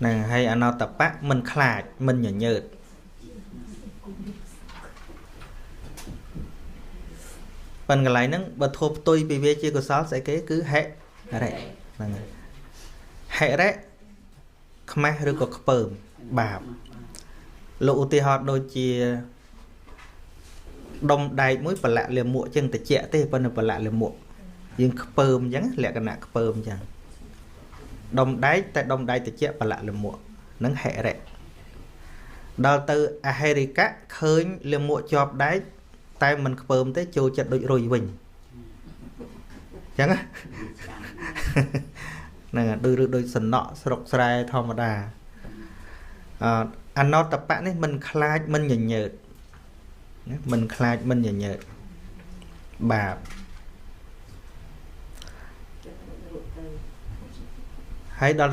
ហ្នឹងហើយអនោតបៈមិនខ្លាចមិនញញើតប៉ុនកន្លែងហ្នឹងបើធូបផ្ទុយពីវាជាកុសលស្អីគេគឺហិរិហ្នឹងហើយហិរិខ្មាស់ឬក៏ខ្ពើមបាបលោកឧទាហរណ៍ដូចជាដុំដែកមួយប្រឡាក់លាមកចឹងតិចទេប៉ុន្តែប្រឡាក់លាមកយើងខ្ពើមអញ្ចឹងលក្ខណៈខ្ពើមអញ្ចឹងដុំដែកតែដុំដែកតិចប្រឡាក់លាមកនឹងហិរិដល់ទៅអហិរិកៈឃើញលាមកជាប់ដែកតែមិនខ្ពើមទេចូលចិត្តដូចរុយវិញអញ្ចឹងហ្នឹងដូចឬដូចសំណក់ស្រុកស្រែធម្មតាអនោតបៈនេះមិនខ្លាចមិនញញើតមិនខ្លាចមិនញញើតបាបហើយដល់